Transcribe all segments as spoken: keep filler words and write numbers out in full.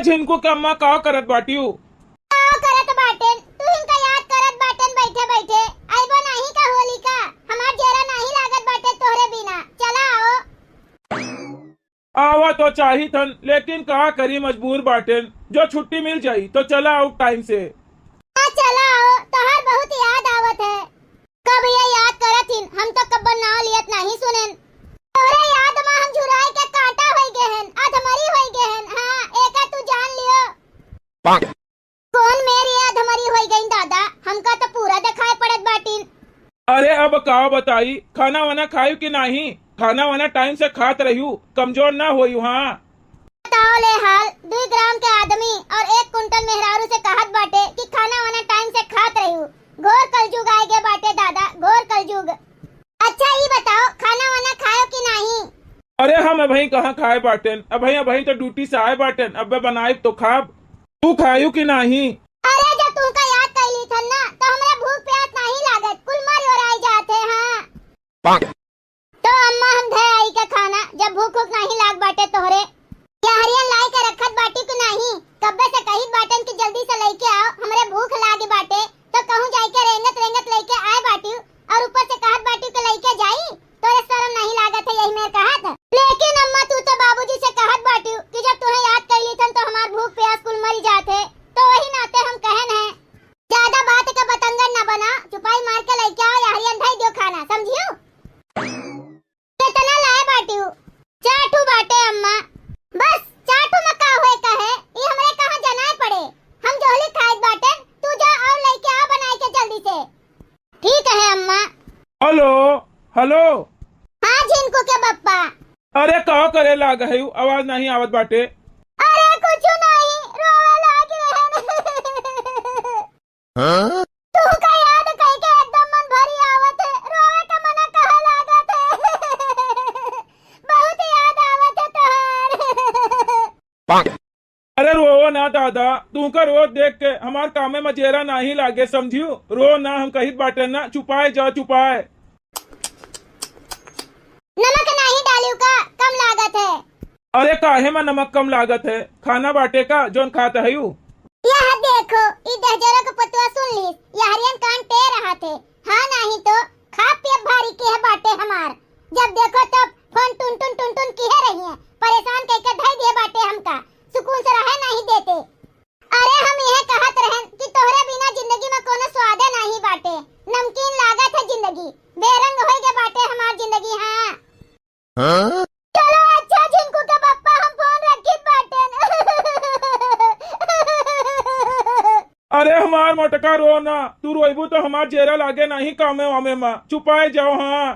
झिनकू के अम्मा, का करत बाटिउ? का करत बाटेन? तू हिनका याद करत बाटेन बैठे बैठे। अइबो नाही का होली का? हमार जेरा नाही लागत बाटे तोहरे बिना। चला आओ। आवा तो चाहित हन, लेकिन का करी, मजबूर बाटेन। जो छुट्टी मिल जाई तो चला आउब टाइम से। हाँ, चला आओ, तोहार बहुत याद आवत है। कब ये याद करत हिन, हम तो कब्बो नाव लियत नाही सुनेन। तोहरे याद मा हम झुराई के कांटा होई गए हन, अधमरी होई गए हन। हाँ, एका तू जान लियो। कौन मेर ये अधमरी होई गईन दादा, हमका तो पूरा देखाई पड़त बाटिन। अरे अब का बताई, खाना वाना खायू कि नाही? खाना वाना टाइम से खात रहियू, कमजोर ना होयू। हाँ। बताओ ले हाल, दुई ग्राम के आदमी और एक कुंटल मेहरारू से कहत बाटे कि खाना वाना टाइम से खात रहियू, घोर कलजुग आए गे बाटे दादा, घोर कलजुग। अच्छा ई बताओ, खाना वाना खायो कि नाही? अरे हम अबहीं कहाँ खाए बाटेन, अबहीं, अबहीं तो ड्यूटी से आए बाटेन, अब्बे बनाइब तो खाब। तू खायू कि नाही? अरे जब तुमका याद कइली थन ना, तो हमरा भूख प्यास नाही लागत, कुल मर ओराई जात है। हाँ। तो अम्मा हम धै आई के खाना, जब भूख उख नाही लाग बाटे तोहरे। यहरियन लाई के रखत बाटी कि नाही? कब्बे से कहित बाटेन कि जल्दी से लइके आओ, हमरे भूख लागी बाटे। तो कहूँ जाइके रेंगत रेंगत लइके आए बाटी और ऊपर से कहत बाटी कि लइके जाई, तोरे शरम नाही लागत है यही मेर कहत। लेकिन अम्मा तू तो बाबूजी से कहत बाटी कि जब तुहें याद कइली थन तो हमार भूख प्यास कुल मरी जात है, तो वही नाते हम कहन है। ज्यादा बात के बतंगड़ न बना, चुपाई मार के लइके आओ, यहरियन धई दियो खाना, समझियो? केतना लाए बाटिउ? चार ठू बाटे अम्मा। बस चार ठू में का होए कहे, ई हमरे कहाँ जनाए पड़े। हम जोहली खाइत बाटे, तू जा और लइके आ बनाई के जल्दी से। ठीक है अम्मा। हेलो, हेलो। हाँ झिनकू के बप्पा। अरे का करे लाग है, आवाज नाही आवत बाटे। अरे कुछ नाही, रोवे लाग रहे। हाँ? तू का याद कइके एकदम मन भरी आवत है, रोवे का मना कहा लागत है। बहुत याद आवत है तोहार। अरे रोवो ना दादा, तू का रोत देख के हमार कामे में जेरा नाही लागे, समझियो? रो ना, हम कहित बाटे ना, चुपाए जा, चुपाए। नमक नाही डालियो का, कम लागत है। अरे काहे में नमक कम लागत है? खाना बाटे का, जोन खात हयू? यह देखो, ई दहजरो के पतुआ सुन लीस, यहरियन कान टेर रहा थे। हाँ नाही तो, खा पिए भारी के है बाटे हमार। जब देखो तब फोन टुन टुन टुन टुन किहे रही है, परेशान कइके धई दिए बाटे हमका, सुकून से रहे नाही देते। अरे हम यह कहत रहन कि तोहरे बिना जिंदगी में कोनो स्वादे नाही बाटे, नमकीन लागत है जिंदगी, बेरंग होई गे बाटे हमार जिंदगी। हाँ। हाँ? चलो अच्छा झिनकू के पप्पा, हम फोन रखित बाटेन। अरे हमार मोटका रो ना, तू रोइबू तो हमार जेरा लागे नाही कामे वामे मा, चुपाए जाओ। हाँ।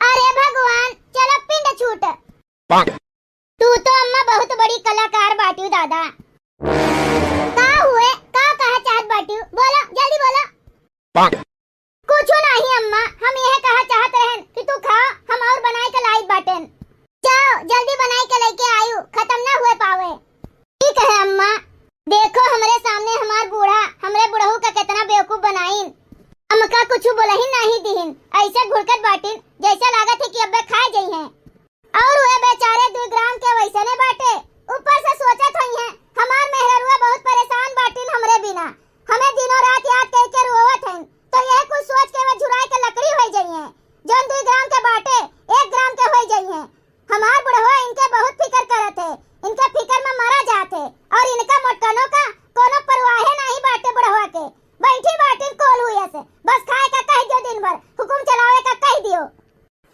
अरे भगवान, चलो पिंड छूट। तू तो अम्मा बहुत बड़ी कलाकार बाटियो दादा। का हुए, का कहा चाहत बाटियो? बोलो, जल्दी बोलो। कुछ नाही अम्मा, हम यह कहा चाहत रहन कि तू खा, हम और बनाए के लाइत बाटेन। जाओ जल्दी बनाए के लइके आयु, खत्म ना हुए पावे। ठीक है अम्मा। देखो हमरे सामने हमार बूढ़ा हमरे बुढ़ऊ का कितना बेवकूफ बनाइन। हमका कुछ बोलही नाही दिहिन, ऐसे घुड़कत बाटिन जैसे लागत है कि अब्बे खाए जइहें। और वे बेचारे दुई ग्राम के वैसने बाटे, ऊपर से सोचत होइहें, हमार मेहररुआ बहुत परेशान बाटिन हमरे बिना, हमें दिनों रात याद करके रोवत हैं, तो यह कुछ सोच के वे झुराए के लकड़ी होई जइहें, जौन दुई ग्राम के बाटे, एक ग्राम के होई जइहें। हमार बुढ़वा इनके बहुत फिकर करत है, इनके फिकर में मरा जात है, और इनका मोटकनों का कोनो परवाहे नाही बाटे बुढ़वा के। बैठी बाटिन कोल हुए से, बस खाए का कह दियो दिन भर, हुकुम चलावे का कह दियो।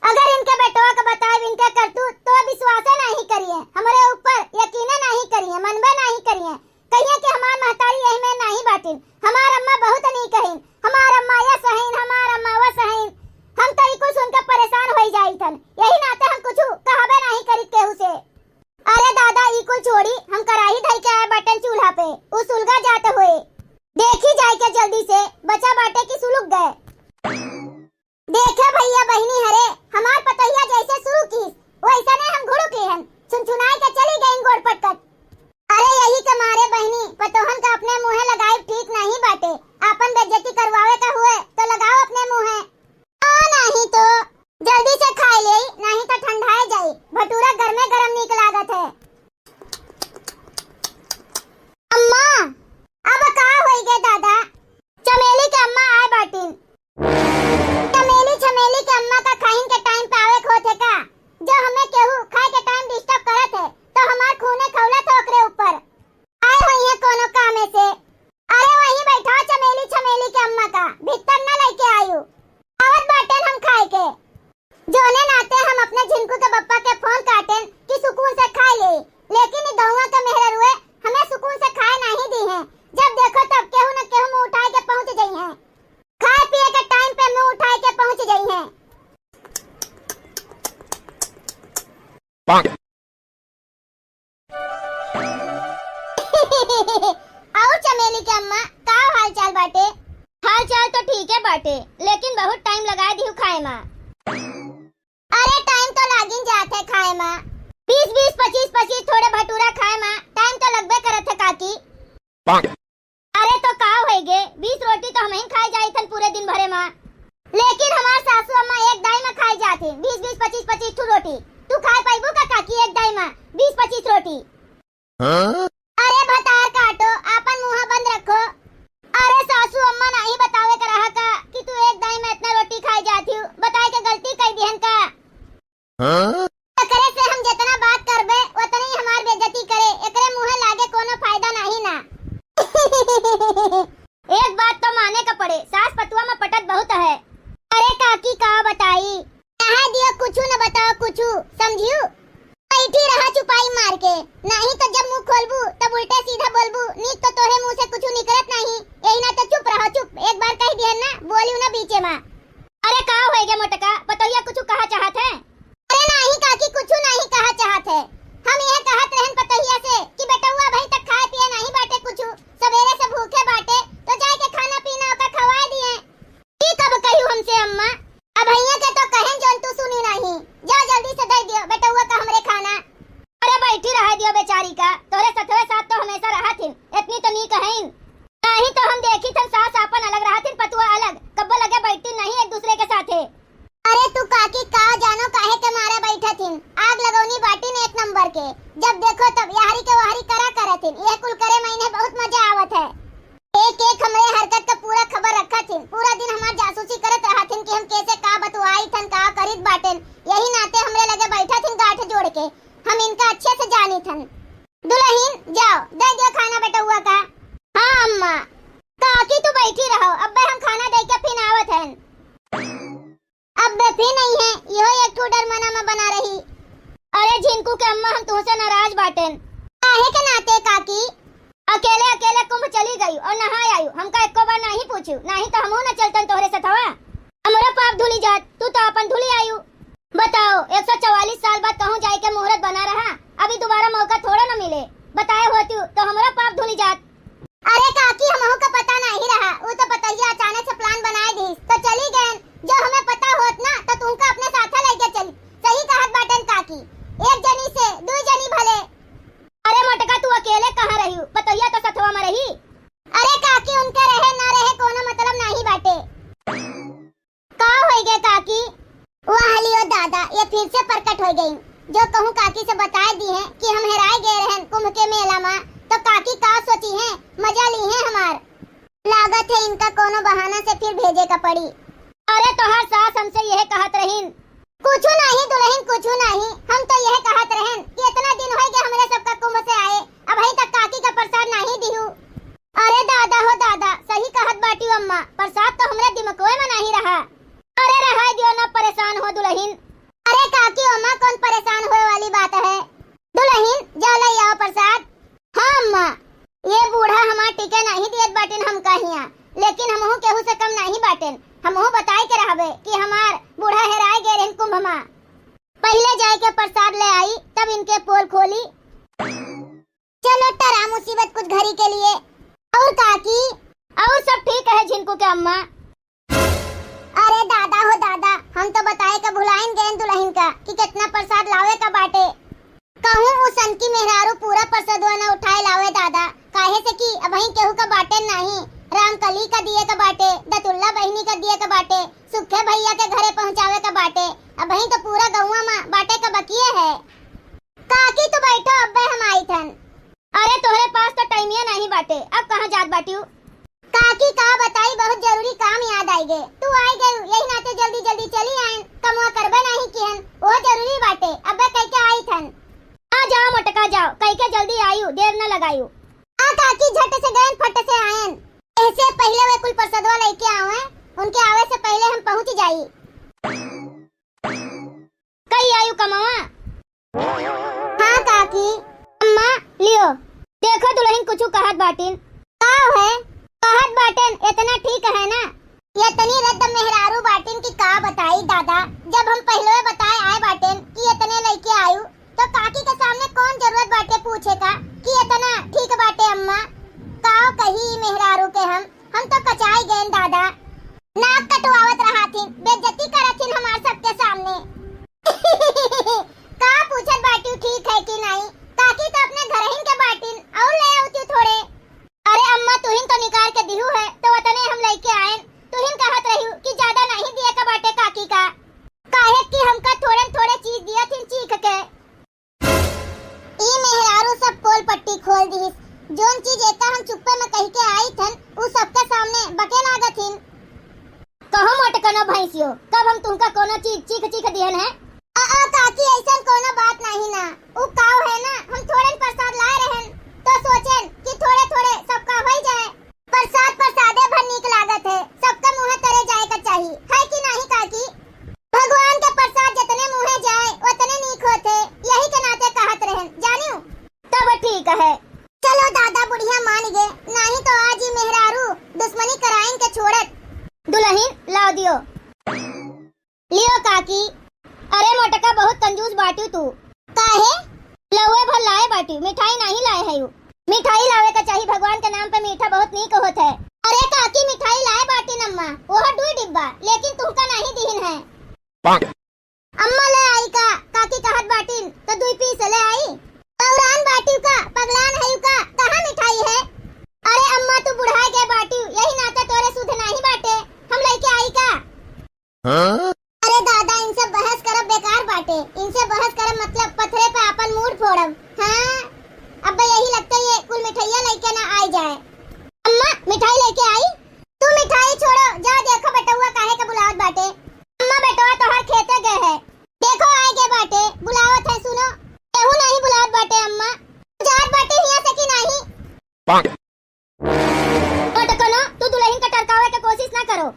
अगर इनके बेटवा के बताइब इनके करतूत, तो विश्वासे नाही करिए, हमरे ऊपर यकीने नाही करिए, मनबे नाही करिए। कहिए कि हमार महतारी यही में नाही बाटिन, हमार अम्मा बहुत नीक हईन, हमार अम्मा यस हईन, हमार अम्मा वस हईन। हम तो ई कुल सुन के परेशान होई जाइत हन, यही नाते हम कुछ कहबे नाही करी केहू से। अरे दादा, ई कुल छोड़ी, हम कराही धई के आए बाटेन चूल्हा पे, उ सुलगा जात होए। देखी जाए के जल्दी से, बचा बाटे कि सुलग गए। देखे भइया बहिनी हरे, हमार पतोहिया जैसे शुरू कीस, वैसने हम घुड़ुक लिहन, छुनछुनाई के चली गईन गोड़ पटकत। अरे यही के मारे बहिनी, पतोहन का अपने मुँहे लगाई ठीक नाही बाटे, आपन बेइज्जती करवावे का हुए तो लगाओ अपने मुँहे। आ नाही तो जल्दी से खाए लेई, नाहीं तो ठंडाए जाई। भटूरा गरमे गरम नीक लागत है। अम्मा, अब का होई गे दादा? चमेली के अम्मा आए बाटिन। चमेली, चमेली के अम्मा का खाइन के टाइम पे आवे के होत है का? जो हमें केहू खाए के टाइम डिस्टर्ब करत है, तो हमार खूने खौलत है ओकरे ऊपर। आए होइहैं कोनो कामे से। अरे वहीं बैठाओ चमेली, चमेली के अम्मा का, भीतर न लइके आयु। आवत बाटेन हम खाए के। जोने नाते हम अपने झिनकू के बप्पा के फोन काटेन कि सुकून से खाए ले, लेकिन ई गौवा के मेहररुए हमें सुकून से खाए नाहीं दीहैं। जब देखो तब केहू न केहू मुंह उठाए के पहुंच जइहैं। खाए पिए के टाइम पे मुंह उठाए के पहुंच जइहैं। और चमेली के अम्मा, का हाल चाल बाटे? हाल चाल तो ठीक है बाटे, लेकिन बहुत टाइम लगाए दिहू खाए मा। अरे टाइम तो लागिन जात है खाए मा, बीस बीस, पच्चीस पच्चीस थोड़े भटूरा खाए मा टाइम तो लगबे करत है काकी। अरे तो का होई गे, बीस रोटी तो हमहीं खाए जाइथन पूरे दिन भरे मा, लेकिन हमार सासू अम्मा एक दाई मा खाए जात है बीस बीस, पच्चीस पच्चीस ठू रोटी। तू खाए पाइबू का काकी एक दाई मा बीस पच्चीस रोटी? हाँ? अरे भतार काटो, आपन मुंह बंद रखो। अरे सासू अम्मा नाहीं बतावे के रहा का कि तू एक दाई मा इतना रोटी खाए जात हू, बताए के गलती कई दिहन का? हाँ? एकरे से हम जितना बात करबे, उतनी हमार बेइज्जती करे। एकरे मुँहे लागे कोनो फायदा नाहीं ना। एक बात तो माने का पड़े, सास पतुआ मा पटत बहुत है। अरे काकी का बताई? कहा दियो कुछु न बताओ कुछु, समझियो? बैठी रहा चुपाई मार के, नाहीं तो जब मुँह खोलबू तब उल्टे सीधा बोलबू। नीक तो तोहे मुँह से कुछु निकलत नाहीं, यही ना तो चुप रहो चुप। एक बार कह दिहन ना, बोलियो ना बीचे मा। अरे का होए गे मोटका, पतोहिया कुछु कहा चाहत है? अरे नाहीं काकी, कुछु नाहीं कहा चाहत है। हम यह कहत रहन पतोहिया से कि बेटउआ अबहीं तक खाए पिए नाहीं बाटे कुछु, सबेरे से भूखे बाटे, तो जाए के खाना पीना ओका खवाए दिए। ई कब कहियो हमसे अम्मा? अबहिया के तो कहेन जौन तू सुनी नाहीं। जा जल्दी से दे दियो बेटउआ का हमरे खाना। अरे बैठी रहे दियो बेचारी का, तोहरे सथवे साथ तो हमेसा रहत हिन, इतनी तो नीक हईन। नाहीं तो हम देखित हन सास आपन अलग रहत हिन, पतुआ अलग, कब्बो लगे बैठती नाहीं एक दूसरे के साथे। अरे तू काकी का जानो काहे के मारे बैठत हिन, आग लगौनी बाटिन एक नंबर के, जब देखो तब यहरी के वहरी करा करत हिन, यह कुल करे मा इन्हें बहुत मजा आवत है। एक एक हमरे हरकत का पूरा खबर रखत हिन, पूरा दिन हमार जासूसी करत रहत हिन कि हम कैसे का बतुआइत हन, का करित बाटेन, यही नाते हमरे लगे बैठत हिन गांठ जोड़ के, हम इनका अच्छे से जानित हन। दुलहिन, जाओ, दे दियो खाना बेटउआ का। हाँ अम्मा। काकी तू बैठी रहो, अब्बे हम खाना दे के फिन आवत हन। अब्बे फिन अइहैं, इहो एक ठो डर मना मा बना रही। अरे झिनकू के अम्मा, हम तुहसे नाराज बाटेन। काहे के नाते काकी? अकेले अकेले कुंभ चली गई और नहाए आयु, हमका एको बार नाहीं पूछू, नाहीं तो हमहू न चलतन तोहरे सथवा। हमरो पाप धुली जात, तू तो आपन धुली आयु। बताओ, एक सौ चवालीस साल बाद कहूँ जाए के मुहूर्त बना रहा, अभी दोबारा मौका थोड़ो न मिले। बताए होतू तो हमरो पाप धुली जात। अरे काकी, हमहू का पता नाहीं रहा, उ तो पतोहिया अचानक से plan बनाए दिहिस, तो चली गएन। जो हमें पता होत ना, तो तुमका अपने साथे लेके चली। सही कहत बाटेन काकी, एक जनी से दुई जनी भले। अरे मोटका, तू अकेले कहाँ रही? पतोहिया तो सथवा मा रही। अरे काकी, उनके रहे ना रहे कोनो मतलब नाहीं बाटे। का होई गे काकी? वाह लियो दादा, ये फिर से प्रकट होई गई। जो कहूँ काकी से बताए दिहे कि हम हेराए गए रहन कुंभ के मेला मा, तो काकी का सोचिहैं, मजा लिहे हमार। लागत है इनका कोनो बहाना से फिर भेजे का पड़ी। अरे तोहार सास हमसे यह कहत रहीन। कुछु नाहीं दुलहिन, कुछु नाहीं, हम तो यह कहत रहन कि इतना दिन होई गए हमरे सबका कुंभ से आए, अबहीं तक काकी का प्रसाद नाहीं दिहू। अरे दादा हो दादा, सही कहत बाटी अम्मा, प्रसाद तो हमरे दिमकवे मा नाहीं रहा। अरे रहाई दियो ना, परेशान हो दुलहिन। अरे काकी, ओमा कौन परेशान होए वाली बात है? दुलहिन, जा लई आओ प्रसाद। हाँ अम्मा। ये बूढ़ा हमार टिके नाहीं दियत बाटिन हमका हियाँ, लेकिन हमहू केहू से कम नाहीं बाटिन। हमहू बताई के रहबे कि हमार बूढ़ा हेराए गए रहन कुंभ मा। पहिले जाए के प्रसाद ले आई, तब इनके पोल खोली। चलो, टरा मुसीबत कुछ घड़ी के लिए। और काकी? और सब ठीक है झिनकू के अम्मा। अरे दादा हो दादा, हम तो बताए का भुलाइन गएन दुलहिन का कि कितना प्रसाद लावे का बाटे। कहूँ उ सनकी मेहरारू पूरा प्रसादवा न उठाए लावे दादा, काहे से कि अबहीं केहू का बाटे नाहीं। रामकली का दिए का बाटे, दतुल्ला बहिनी का दिए का बाटे, सुखे भैया के घरे पहुँचावे का बाटे, अबहीं तो पूरा गौवा मा बाटे का बकिये है। काकी तू बैठो, अब्बे हम आइथन। अरे तोहरे पास तो टाइमिया नाहीं बाटे, अब कहाँ जात बाटिउ? काकी का बताई, बहुत जरूरी काम याद आइ गे। तू आइ गइउ, यही नाते जल्दी जल्दी चली आएन, कमवा करबे नाहीं किहन, वो जरूरी बाटे, अब्बे कहिके आइथन। आ जाओ मोटका जाओ, कहिके जल्दी आइउ, देर न लगाइउ। आ काकी झट से गएन, फट से आएन। ऐसे पहिले वे कुल परसदवा लइके आवे, उनके आवे से पहिले हम पहुँच जाई। कई आइउ कमवा? हाँ काकी। अम्मा, लियो। देखो दुलहिन कुछु कहत बाटिन। का है? कहत बाटेन, एतना ठीक है ना? एतनी रद्द मेहरारू बाटिन कि का बताई दादा। जब हम पहिले बताए आए बाटेन कि एतने लइके आइउ, तो काकी के सामने कौन जरूरत बाटे पूछे का कि एतना ठीक बाटे अम्मा? काव कही ई मेहरारू के हम? हम तो कचाई गएन दादा। नाक कटवावत रहथिन, बेइज्जती करथिन हमार सबके सामने। का पूछत बाटिउ ठीक है कि नाहीं? काकी तो अपने घरहिन के बाटिन, और ले आउतिउ थोड़े। अरे अम्मा, तुहिन तो निकाल के दिहू है, तो वतने हम लइके आएन। तुहिन कहत रहिउ कि ज्यादा नाहीं दिए का बाटे काकी का। काहे कि हमका थोड़े थोड़े चीज दियथिन चीख के। ई मेहरारू सब पोल पट्टी खोल दिहिस। जोन चीज एका हम चुप्पे में कहिके आइथन, उ सबके सामने बके लागथिन। कहो मोटकनो भैंसियो, कब हम तुमका कोनो चीज चीख चीख दिहन है? आ, आ, काकी, ऐसन कोनो बात नाहीं ना। उ काव है ना, हम थोड़न प्रसाद लाए रहन, तो सोचेन कि थोड़े थोड़े सबका होई जाए। प्रसाद प्रसादे भर नीक लागत है, सबका मुँह तरे जाए का चाही, है कि नाहीं काकी? भगवान के प्रसाद जतने मुँहे जाए, ओतने नीक होत है, यही के नाते कहत रहन, जानिउ? तब ठीक है। चलो दादा, बुढ़िया मान गे, नाहीं तो आज ई मेहरारू दुश्मनी कराइन के छोड़त। दुलहिन लाव दियो। लियो काकी। अरे मोटका, बहुत कंजूस बाटिउ तू। काहे? लउए भर लाए बाटिउ, मिठाई नाहीं लाए हइउ। मिठाई लावे का चाही, भगवान के नाम पे मीठा बहुत नीक होत है। अरे काकी, मिठाई लाए बाटिन अम्मा, ओह दुई डिब्बा, लेकिन तुमका नाहीं दिहिन है। अम्मा ले आई का? काकी कहत बाटिन, तो दुई पीस ले आई। बौरान बाटिउ का? पगलान हइउ का? कहाँ मिठाई है? अरे अम्मा, तू बुढ़ाए गए बाटिउ, यही नाते तोरे सुध नाहीं बाटे, हम लइके आई का? हाँ? अरे दादा, इनसे बहस करब बेकार बाटे। इनसे बहस करब मतलब पथरे पे आपन मूड़ फोड़ब। हाँ, अब यही लगता ये कुल मिठाइया लइके ना आई जाए। अम्मा, मिठाई लइके आई? तू मिठाई छोड़ो, जा देखो बेटउआ काहे के बुलावत बाटे। अम्मा, बेटवा तोहर खेते गए है, देखो आए गए बाटे, बुलावत है, सुनो। केहू नहीं बुलावत बाटे अम्मा, जात बाटे हियां से कि नहीं? मोटकनो, तू दुलहिन के टरकावे के कोशिश ना करो।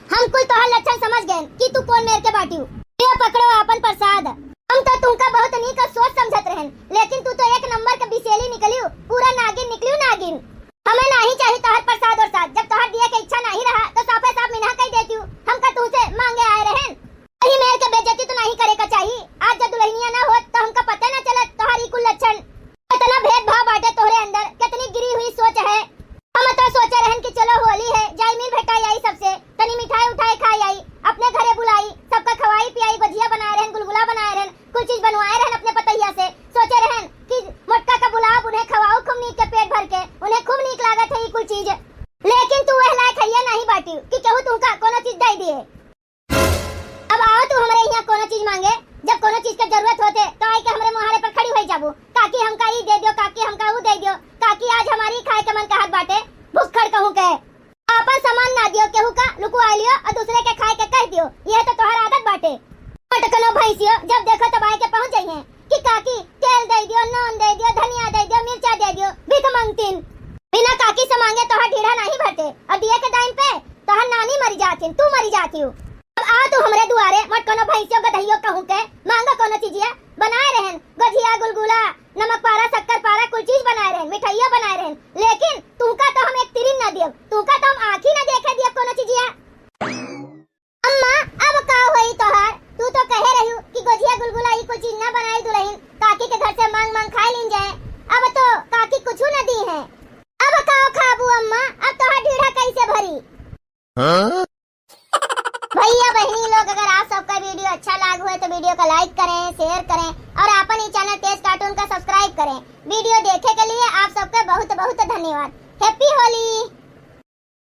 हम कुल तोहार लक्षण समझ गएन कि तू कौन मेर के बाटिउ। ये पकड़ो आपन प्रसाद। हम तो तुमका बहुत नीक सोच समझत रहन, लेकिन तू तो एक नंबर के बिसेली निकलिउ, पूरा नागिन निकलिउ, नागिन। हमें नाहीं चाही तोहार प्रसाद और साथ। जब तोहार दिए के इच्छा नाहीं रहा, तो साफे साफ मिनहा कह देतिउ। हम का तुमसे मांगे आए रहन? यही मेर के बेइज्जती तो नाहीं करे का चाही। आज जब दुलहिनिया ना होत, तो हमका पते ना चलत तोहार ई कुल लक्षण। कितना भेदभाव बाटे तोहरे अंदर, कितनी गिरी हुई सोच है। हम तो सोचे रहन कि चलो होली है, जाई मिल भेटाई आई सबसे, तनी मिठाई उठाई खाई आई, अपने घरे बुलाई, सबका खवाई पियाई, गोझिया बनाए रहन, गुलगुला बनाए रहन, कुल चीज बनवाए रहन अपने पतोहिया से। सोचे रहन कि मोटका का बुलाओ, उन्हें खवाओ खूब नीक के पेट भर के, उन्हें खूब नीक लागत है ये कुल चीज। लेकिन तू वह लायक हइये नाहीं बाटिउ कि केहू तुमका कोनो चीज दे दिए। अब आओ तू हमरे यहाँ कोनो चीज मांगे, जब कोनो चीज के जरूरत होते तो आई के हमरे मुहारे पर खड़ी होई जाबू। काकी हमका ई दे दियो, काकी हमका ऊ दे दियो, काकी आज हमारी खाए के मन कहत बाटे, भुक्खड़ कहूँ के। आपन सामान ना दियो, केहू का लुकवा लियो और दूसरे के खाए के कह दियो, यह तो तोहर आदत बाटे। पटकनो भैंसियो, जब देखो तब आए के पहुँच जाइए कि काकी तेल दे दियो, नून दे दियो, धनिया दे दियो, मिर्चा दे दियो, भीख मांगतीन। बिना काकी से मांगे तोहर ढीढ़ा नहीं भरते और दिए के दाम पे तोहर नानी मरी जाथिन, तू मरी जातिउ। अब आ तू हमरे दुआरे, मत कोनो भैंसियो गदहियो कहूँ के, मांगो कोनो चीजिया, बनाए रहन, गोझिया, गुलगुला, नमक पारा, शक्कर पारा, कुल चीज बनाए रहन, मिठाइयो बनाए रहन, लेकिन तुहका तो हम एक तिरिन ना दियब, तुहका तो हम आँखी ना देखे दियब कोनो चीजिया। अम्मा, अब का होई तोहार? तू तो कहे रहिउ कि गोझिया, गुलगुला, ई कुल चीज ना बनाई दुलहिन, काकी के घर से मांग मांग खाए लीन जाए। अब तो काकी कुछू ना दी है। अब का खाबू अम्मा? अब तोहार ढीढ़ा कैसे भरी? हाँ? भैया बहिनी लोग, अगर आप सबका video अच्छा लाग हुए तो video का like करें, share करें और आपन ई channel तेज cartoon का subscribe करें। Video देखे के लिए आप सबका बहुत बहुत धन्यवाद। Happy होली।